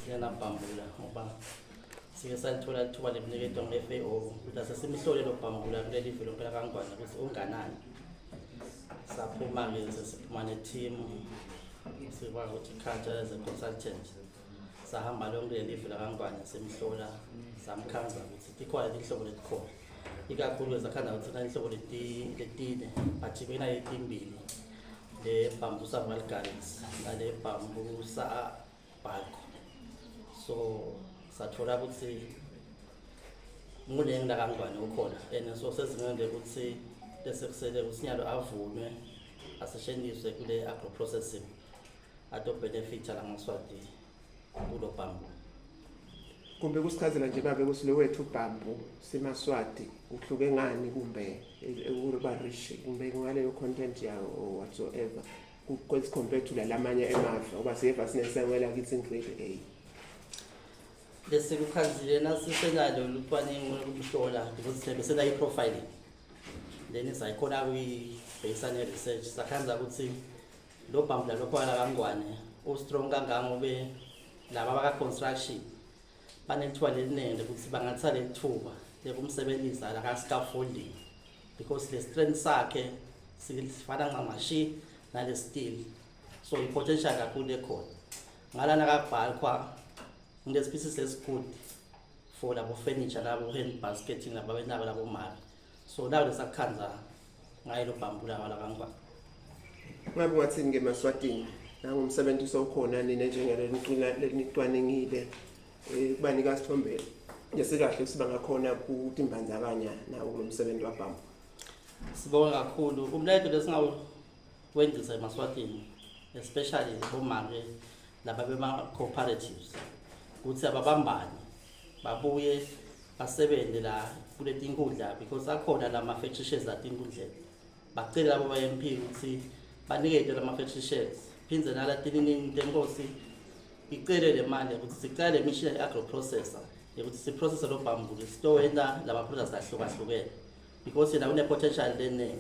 Lena bhambula ngoba sike salithola lithuba lekuniketwa nge-FAO ukuthi asesimhlole lo bhambula kuleli live lonke lakaNgwane ukuthi unganani. Saphuma-ke, sesiphuma ne-team, sikwazi ukuthi culture as a consultant, sahamba lonke leli live lakaNgwane, simhlola, samkhanza ukuthi tikhona tinhlobo letikhona, ikakhulu zakhanda ukuthi kunenhlobo letine, but benaletimbili, le Bambusa vulgaris nale Bambusa balco. So sathola ukuthi ngulengi lakaNgwane ukhona and so sezingeni ukuthi lesekusele usinyalo avunywe, asetshenziswe kule agro processing, ato benefit lamaSwati kulo bamboo. Kumbe kusichazela nje babe ukuthi lo wethu bamboo simaSwati uhluke ngani, kumbe ukuba rich, kumbe ngaleyo content yawo or whatsoever, as compared to lalamanye emave, ngoba siyeva sinesengwela kithi grade A? Lesikukhanzile nasisenalo lucwaningo lokuhlola, because besena i-profiling, then sayikhona kuyibhekisa ne-research, sakhanza ukuthi lo bambula lokho lakaNgwane u-strong kangangobe laba baka-construction banethuba leliningi ukuthi bangathatha leli thuba lekumsebenzisa laka-scaffolding, because le strength sakhe sifana ncamashi nale steel. So i-potential kakhulu ekhona ngalana kabhalkhwa ngile species lesi-good for labo furniture, labo hand basketing, labo benabo labo mali. So nawo lesakukhanza ngayo lo bambula wala kaNgwane. Ngabe ungathini ke emaSwatini nangumsebenzi usewukhona nina njengaleli nicwaningile, kubanika sithombele lesikahle ukuthi bangakhona ukutimbandzakanya nawo kulo msebenzi wabhambu? Sibonga kakhulu. Umlayeto lesingawendisa emaSwatini, especially bomake laba bema-cooperatives, ukuthi ababambane, babuye basebenze la kule tinkundla, because akhona la ma-factory sheds la tinkundleni. Bacele labo ba-MP ukuthi banikete lama-factory sheds, phindze nala tininini tenkosi icele le mali ukuthi sicela le mishini ye-agro processor yokuthi siprocesse lo bambule, sitowenta lama products ahlukahlukene, because yena une-potential leningi.